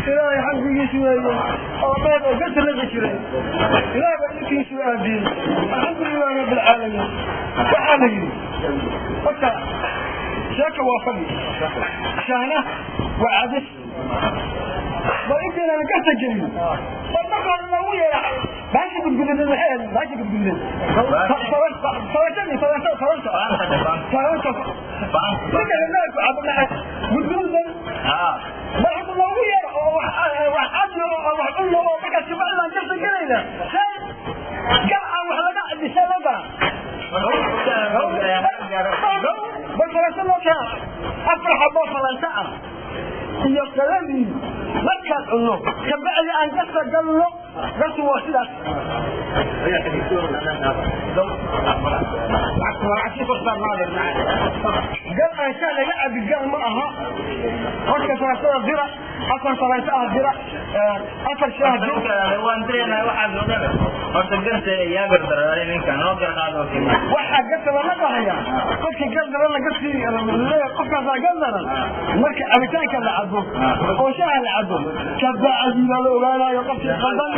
إلهي حقي شوية أو ما قلت لك شيء إلهي بدك شو أبي الحمد لله رب العالمين وحالي حتى شاك وافقني شانه وعدس وإنت أنا قلت جميل فالمقر النووية ماشي بتقول لنا الحين ماشي بتقول لنا فرنسا بتقول لنا أفرح بفرنسا iyo qaladii markaad cunno kabacdi aan gasta galno gastu waa sidaas gal aan shaa laga cabi gal ma aha horka faransada dira afar faransa ah dira afar shaah waxaa garta lama dhahaya qofkii gal daran laga sii qofkaasaa gal daran marka cabitaanka la cabo oo shaaha la cabo kabacdi baa la ogaanayo qofkii qaldan